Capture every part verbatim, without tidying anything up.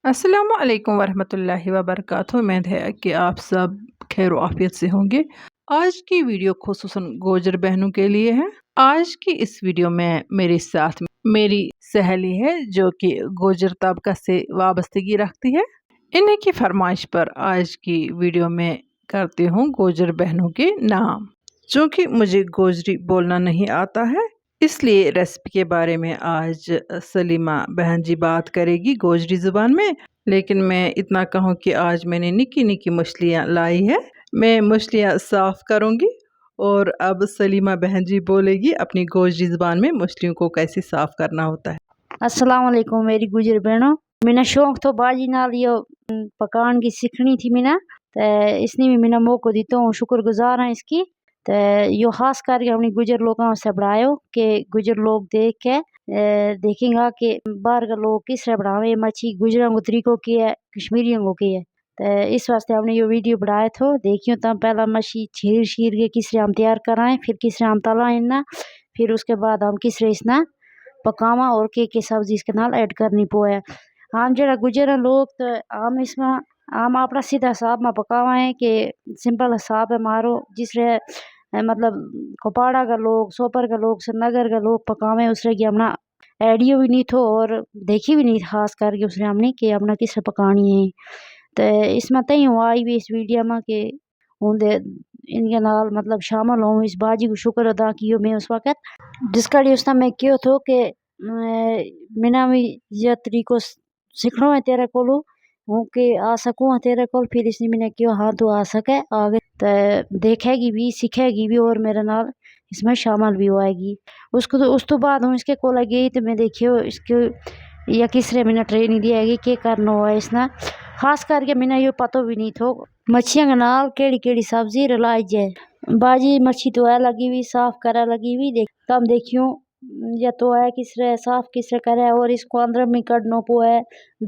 السلام علیکم ورحمۃ اللہ وبرکاتہ۔ امید ہے کہ آپ سب خیر و عافیت سے ہوں گے۔ آج کی ویڈیو خصوصاً گوجر بہنوں کے لیے ہے۔ آج کی اس ویڈیو میں میرے ساتھ میری سہیلی ہے، جو کہ گوجر طبقہ سے وابستگی رکھتی ہے۔ انہیں کی فرمائش پر آج کی ویڈیو میں کرتی ہوں گوجر بہنوں کے نام۔ چونکہ مجھے گوجری بولنا نہیں آتا ہے، اس لیے ریسپی کے بارے میں آج سلیمہ بہن جی بات کرے گی گوجری زبان میں۔ لیکن میں اتنا کہوں کہ آج میں نے نکی نکی مچھلیاں لائی ہے، میں مچھلیاں صاف کروں گی اور اب سلیمہ بہن جی بولے گی اپنی گوجری زبان میں مچھلیوں کو کیسے صاف کرنا ہوتا ہے۔ السلام علیکم میری گوجر بہنوں، مینا شوق تھو باجی نال یہ پکان کی سیکھنی تھی مینا، تے اس نے بھی مینا موقع دیتا ہوں، شکر گزار ہاں اس کی۔ تے یو خاص کر کے اپنی گجر لوگاں واسطے بنایو کہ گجر لوگ دیکھ کے، اے، دیکھیں گا کہ باہر کا لوگ کس طرح بناوے مچھی، گجراں کو طریقو کی ہے، کشمیریوں کو کی ہے۔ تے اس واسطے ہم نے یو ویڈیو بنایا تھو، دیکھیو تاں پہلا مچھی چھیر شیر کے کس طرح ہم تیار کرائیں، پھر کس طرح ہم تلائیں نا، پھر اس کے بعد ہم کس طرح اس نا پکاواں اور کے کے سبزی اس کے نال ایڈ کرنی پوے۔ ہم جڑا گجر ہیں لوگ تو ہم اس میں ہم اپنا سیدھا حساب میں پکاواں ہے کہ سمپل حساب ہے مارو، جس رے، اے، مطلب، کوپاڑا کا لوگ، سوپر کا لوگ، سرینگر کا لوگ پکاویں، اس رے کی ہمنا آئیڈیا بھی نہیں تھو اور دیکھی بھی نہیں خاص کر کے اس رے ہم نے کہ ہمنا کس رے پکانی ہے۔ تے اس میں تئیں ہوں آئی بھی اس ویڈیو میں کہ ہوں دے ان کے نال مطلب شامل ہوں، اس باجی کو شکر ادا کیو میں اس وقت جس کڑی اس نے میں کیو تھو کہ، اے، مینا بھی یہ طریقو سکھنو ہے تیرے کولوں، ہوں کہ آ سکوں ہاں تیرے کول۔ پھر اس نے مینا کیو ہاں تو آ سکے، آ گئے۔ تے دیکھے گی بھی، سیکھے گی بھی اور میرے نال اس میں شامل بھی ہوئے گی۔ اس کو، اس تو بعد ہوں اس کے کول گئی تو میں دیکھیو اس کے یا کس رے مینا ٹریننگ دی ہے گی، کے کرنا ہوا اس نا۔ خاص کر کے مینا یو پتو بھی نہیں تھو مچھیاں کے نال کیڑی کیڑی سبزی رلائی جائے۔ باجی مچھی تو ہے لگی ہوئی، صاف کرا لگی ہوئی، دیکھ، تم دیکھیو یا تو ہے کس رے صاف کس رے کرے اور اس کو اندر بھی کڈنو پوے،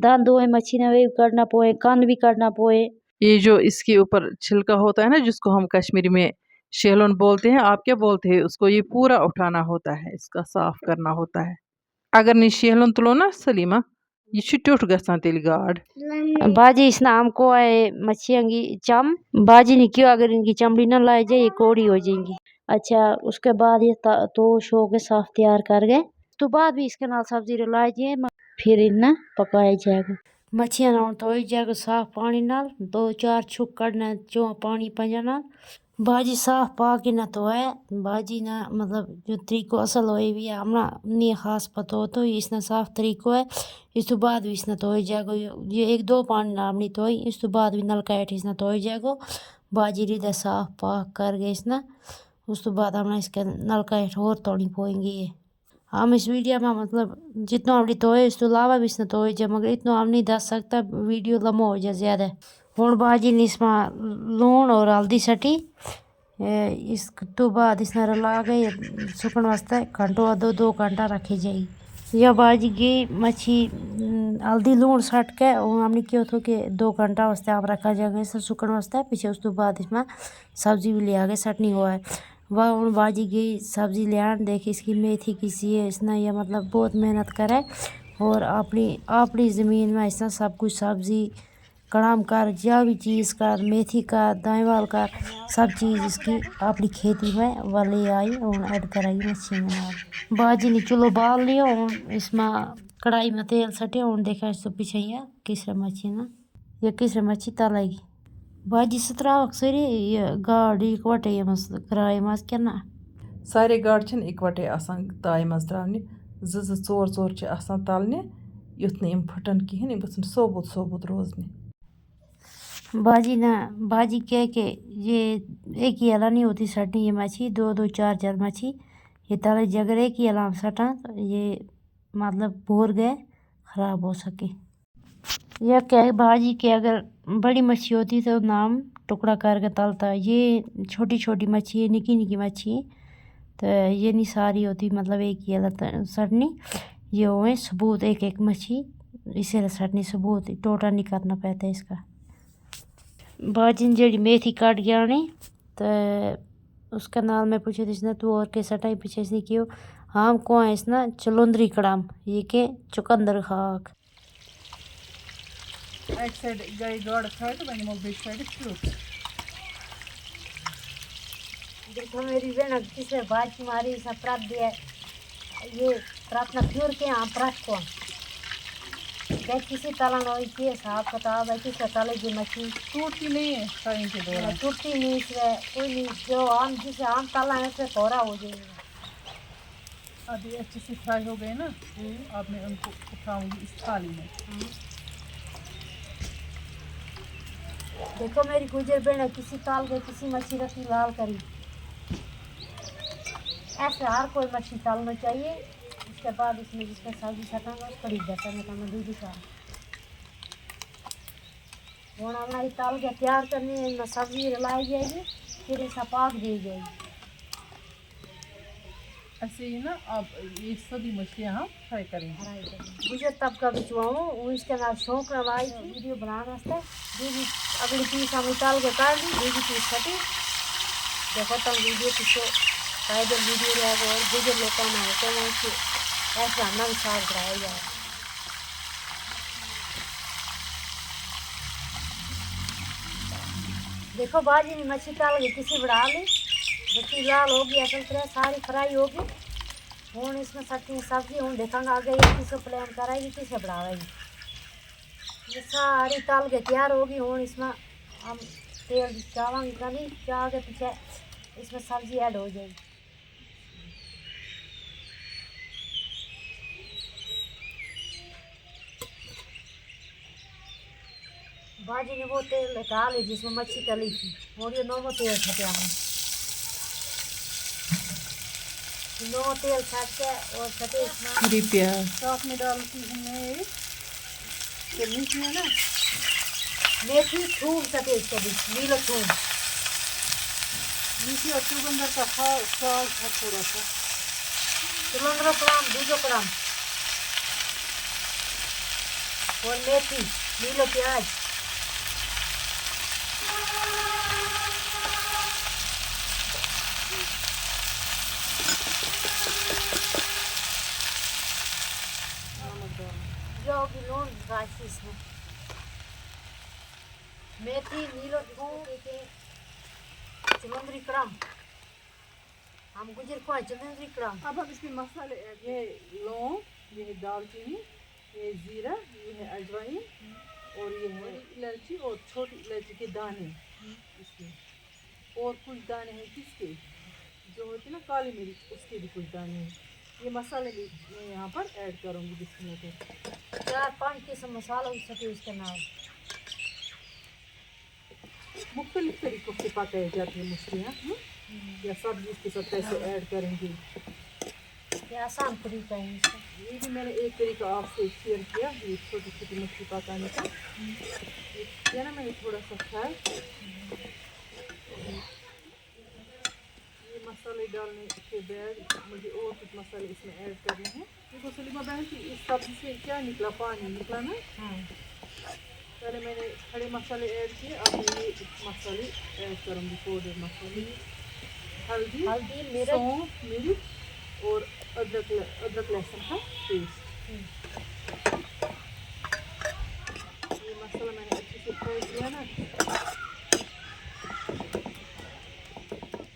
دند ہوئے مچھی نے بھی کڈنا پوے، کن بھی کڈنا پوے۔ یہ جو اس کے اوپر چھلکا ہوتا ہے نا، جس کو ہم کشمیری میں شیلون بولتے ہیں، آپ کیا بولتے ہیں اس کو؟ یہ پورا اٹھانا ہوتا ہے، اس کا صاف کرنا ہوتا ہے۔ اگر نہیں شیلون تلو نا سلیمہ، یہ چھ ٹوٹ گسان تیل گاڑ۔ باجی اس نام کو ہے مچھیاں کی چم۔ باجی نے کیو اگر ان کی چمڑی نہ لائی جائے، یہ کوڑی ہو جائیں گی۔ اچھا، اس کے بعد یہ تا-، تو شو کے صاف تیار کر گئے۔ تو بعد بھی اس کے نال سبزی رلائی جائے، م-، پھر انہیں پکایا جائے گا۔ مچھیاں نال دھوئی جائے گا صاف پانی نال، دو چار چھک کڈنا چو پانی پنجا نال۔ باجی صاف پاک ہی نہ تو ہے، باجی نہ مطلب جو طریقو اصل ہوئے بھی ہے، ہمنا نہیں خاص پتہ ہو تو اس نہ صاف طریقو ہے۔ اس تو بعد بھی اس نہ تو جائے گو، یہ ایک دو پانی نال نہیں تو، اس تو بعد بھی نلکا ہیٹھ اس نہ تو جائے گو۔ باجی ری دے صاف پاک کر گئے اس نہ، اس تو بعد ہمنا اس کے نلکا ہیٹھ اور توڑی پوئیں گی۔ ہم اس ویڈیو میں مطلب جتنا ہم نے توئے، اس تو علاوہ بھی اس نے توئے جا، مگر اتنا ہم نہیں دس سکتا، ویڈیو لمبا ہو جا زیادہ۔ ہن باجی نے اس میں لون اور ہلدی سٹی، اے، اس تو بعد اس نے رلا کے سکن واسطے گھنٹو آدھو دو گھنٹہ رکھی جائی۔ یا باجی گئی مچھی، ام، ہلدی لون سٹ کے، وہ ہم نے کیوں تھو کہ دو گھنٹہ واسطے آپ رکھا جائے گا اس سکن واسطے، پیچھے اس تو بعد اس میں سبزی بھی لیا کے سٹنی ہوا ہے۔ واہ، ہن باجی گئی سبزی لیان، دیکھ اس کی میتھی کسی ہے، اس نے یہ مطلب بہت محنت کرے اور اپنی، اپنی زمین میں اس نے سب کچھ سبزی کڑام کر، جا بھی چیز کر، میتھی کر، دائیں وال کر، سب چیز اس کی اپنی کھیتی میں والے آئی، ہن ایڈ کرائی مچھی میں نال۔ باجی نے چلو بال لیا، ہن اس میں کڑائی میں تیل سٹیا، ہن دیکھا اس تو پیچھے ہی ہے کس طرح مچھی نا۔ یا کس طرح مچھی تالے گی۔ باجی سترا اکثر یہ گاڑ اکوٹے یہ مس کرائے مس کنا۔ سارے گاڑ چھن اکوٹے آسان تائے مس ترانے، ز ز ژور ژور چھ آسان تالنے، یتھ نہ یم پھٹن کہین، یم گژھن ثوبت ثوبت روزنے۔ باجی نا، باجی کہہ کہ یہ ایک ہی الا نہیں ہوتی سٹنی یہ مچھی، دو دو چار چار مچھی، یہ تالے جگر ایک ہی الا سٹاں تو یہ مطلب بور گئے خراب ہو سکے۔ یہ کہ باجی کہ اگر بڑی مچھی ہوتی تو نام ٹکڑا کر کے تلتا۔ یہ چھوٹی چھوٹی مچھی ہے، نکی نکی مچھی ہے، تو یہ نہیں ساری ہوتی، مطلب ایک ہی الگ سٹنی۔ یہ ہوئے ثبوت ایک ایک مچھی، اسی طرح سٹنی ثبوت، ٹوٹا نہیں کرنا پڑتا اس کا۔ باجی نے جیڑی میتھی کٹ گیا نے، تو اس کے نال میں پوچھے، اس نے تو اور کے سٹائی؟ پیچھے اس نے کیوں، ہم کو اس نا چلندری کڑام، یہ کہ چکندر خاک۔ ایک سائیڈ گائے گاڑ کھائے تو میں نے بیک سائیڈ کیوں؟ دیکھو میری بہن کس نے بات ماری، سب پرت دیا۔ یہ پرت نہ کیوں کے ہاں پرت کو۔ دیکھ کسی طرح نہ ہوئی، کے حساب کتاب ہے، کس طرح کی مچھی۔ ٹوٹتی نہیں ہے، ٹائم کے دوران۔ ٹوٹتی نہیں اس میں، کوئی نہیں، جو عام، جسے عام تالا ہے، اس میں پورا ہو جائے گا۔ اب یہ اچھے سے فرائی ہو گئے نا، ہوں۔ اب میں ان کو اٹھاؤں گی اس تھالی میں۔ ہوں۔ دیکھو میری گجر بہن کسی تال کے کسی مچھی رکھی لال کری۔ ایسے ہر کوئی مچھی تالنا چاہیے۔ اس کے بعد اس میں جس کا سبزی سٹاں گا، اس کڑی جاتا میں کہنا دودھ کا۔ ہن ہمنا یہ تال کے تیار کرنی ہے، میں سبزی رلائی جائے گی، پھر اسا پاک دی جائے گی۔ ایسے ہی نا آپ یہ سبھی مچھلیاں ہم فرائی کریں گے۔ فرائی کریں گے۔ گجر طبقہ بچواؤں، وہ اس کے نال شوق نال آئی تھی ویڈیو بنانے واسطے۔ دوسری اگلی پیس ہم نکال کے کاٹ لی، دوسری پیس کٹی۔ دیکھو تم ویڈیو پیچھے، شاید ویڈیو رہ گئے اور گجر لوگوں میں ہوتے ہیں کہ ایسا نہ ساتھ بنایا جائے۔ دیکھو باجی نے مچھی تل کے کسی بنا لی، مچھی لال ہو گئی، اصل طرح ساری فرائی ہو گئی۔ ہن اس میں سٹی سبزی، ہن دیکھاں گا آگے یہ کسے پلان کرے گی، کسے بناوے گی۔ یہ ساری تل کے تیار ہو گئی، ہن اس میں ہم تیل چاواں گی، کہیں چاہ کے پیچھے اس میں سبزی ایڈ ہو جائے گی۔ باجی نے وہ تیل نکال لی جس میں مچھی تلی تھی، اور یہ نو تیل چھٹیا ہوا۔ نو تیل چھٹ کے اور چھٹے اس میں ہری پیاز۔ ساتھ میں ڈالتی ہوں میں ایک، یہ میتھی ہے نا، میتھی، تھوم چھٹے اس کے بیچ، نیلو تھوم۔ میتھی اور چقندر کا سا-، ساگ تھا تھوڑا سا۔ چقندر کڑام، دوجو کڑام۔ اور میتھی، نیلو پیاز۔ جو بھی لون راشی اس میں۔ میتھی، نیلو تھوم، چقندری کڑام۔ ہم گجر کو چلیں جی کڑام۔ اب ہم اس میں مسالے ایڈ، یہ لونگ، یہ ہے دال چینی، یہ ہے زیرہ، یہ ہے اجوائن اور یہ ہے بڑی الائچی اور چھوٹی الائچی کے دانے اس میں، اور کچھ دانے ہیں کس کے، جو ہوتے ہیں نا کالی مرچ، اس کے بھی کچھ دانے ہیں۔ یہ مسالے بھی میں یہاں پر ایڈ کروں گی بسم اللہ کر کے۔ چار پانچ قسم مسالہ ہو سکے اس کے نال۔ مختلف طریقوں سے پکائی جاتی ہیں مچھلیاں، ہم؟ یا سبزی اس کے ساتھ کیسے ایڈ کریں گے؟ یہ آسان طریقہ ہے اس کا۔ یہ بھی میں نے ایک طریقہ آپ سے شیئر کیا، یہ چھوٹی چھوٹی مچھلی پکانے کا۔ یہ کیا نا، میں نے تھوڑا سا کھایا۔ یہ مسالے ڈالنے کے بعد مجھے اور کچھ مسالے اس میں ایڈ کرنے ہیں۔ دیکھو سلیمہ بہن جی، اس سبزی سے کیا نکلا؟ پانی نکلا نا۔ ہاں۔ پہلے میں نے کھڑے مسالے ایڈ کیے، اب میں یہ مسالے ایڈ کروں گی، پاؤڈر مسالے۔ ہلدی، ہلدی، مرچ۔ سونف، مرچ اور ادرک، ادرک لہسن کا پیسٹ۔ ہوں۔ یہ مسالہ میں نے اچھے سے فرائی کیا نا۔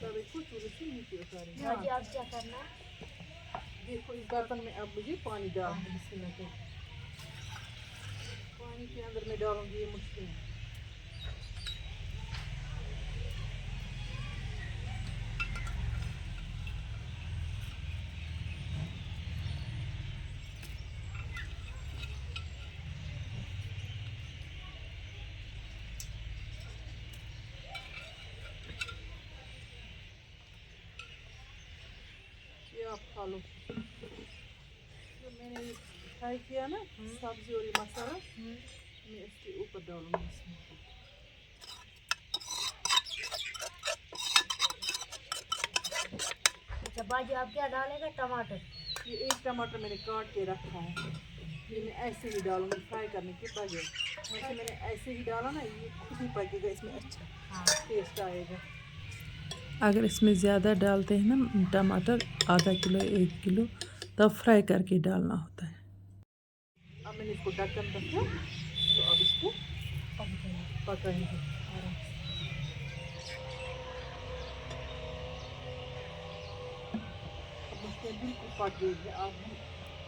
اب اس کو چولہے سے نیچے اتاریں گے۔ ہاں جی، اب کیا کرنا ہے؟ دیکھو، اس برتن میں اب مجھے پانی ڈالنا ہے، بسم اللہ کریں۔ پانی کے اندر میں ڈالوں گی یہ مچھلیاں۔ یہ آپ کھا لو۔ جو میں نے یہ فرائی کیا نا، ہوں۔ سبزی اور یہ مسالہ، ہوں۔ میں اس کے اوپر ڈالوں گی اس میں۔ اچھا باجی، آپ کیا ڈالے گا؟ ٹماٹر۔ یہ ایک ٹماٹر میں نے کاٹ کے رکھا ہے، یہ میں ایسے ہی ڈالوں گی فرائی کرنے کے بغیر۔ ویسے میں نے ایسے ہی ڈالا نا، یہ خود ہی پکے گا، اس میں اچھا ہاں۔ ٹیسٹ آئے گا۔ اگر اس میں زیادہ ڈالتے ہیں نا ٹماٹر، آدھا کلو، ایک کلو، تب فرائی کر کے ڈالنا ہوتا ہے۔ اب میں نے اس کو ڈھکن رکھا، تو اب اس کو پکائیں گے۔ اب مکھیاں بالکل پک گئی ہے، اب ہم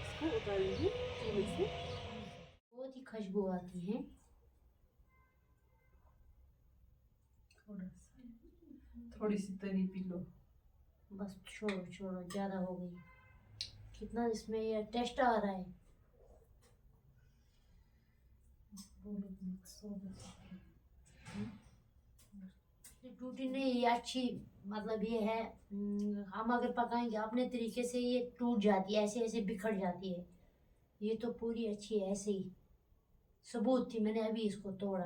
اس کو اتاریں گے چولہے سے۔ بہت ہی خوشبو آتی ہے۔ تھوڑا سا، تھوڑی سی تری پی لو۔ بس چھوڑو، چھوڑو، زیادہ ہو گئی۔ کتنا اس میں یہ ٹیسٹ آ رہا ہے۔ یہ ٹوٹی نہیں، یہ اچھی، مطلب یہ ہے، ہم، ہم اگر پکائیں گے اپنے طریقے سے، یہ ٹوٹ جاتی ہے، ایسے ایسے بکھر جاتی ہے۔ یہ تو پوری اچھی ہے ایسے ہی، ثبوت تھی، میں نے ابھی اس کو توڑا۔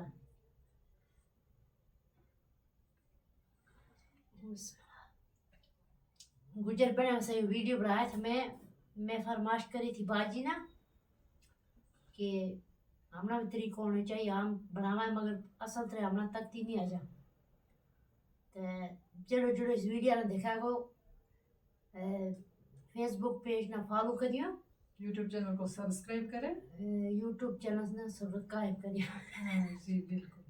گجر بنے سے ویڈیو بنایا تھا میں، میں فرمائش کری تھی باجی نا کہ ہمنا بھی طریقہ ہونا چاہیے، ہم بناوا، مگر اصل طرح ہمنا تک تھی نہیں آ جا۔ تے جڑو جڑو اس ویڈیو نے دیکھا کو، اے، فیس بک پیج نہ فالو کریو، یوٹیوب چینل کو سبسکرائب کریں۔ اے، یوٹیوب چینل نے سبسکرائب کریو۔ ہاں جی، بالکل۔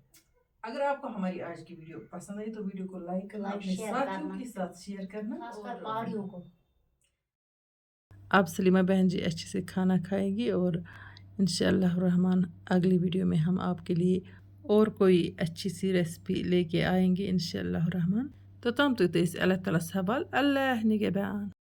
اگر آپ کو ہماری آج کی ویڈیو پسند آئی تو ویڈیو کو لائک کرنا، لائک، اپنے شیئر ساتھیوں کرنا۔ کے ساتھ شیئر کرنا۔ خاص کر اور پہاڑیوں کو۔ اب سلیمہ بہن جی اچھے سے کھانا کھائے گی اور انشاءاللہ الرحمن اگلی ویڈیو میں ہم آپ کے لیے اور کوئی اچھی سی ریسپی لے کے آئیں گے انشاءاللہ الرحمن۔ تو تم تو اس اللہ تعالیٰ سوال اللہ نگہبان۔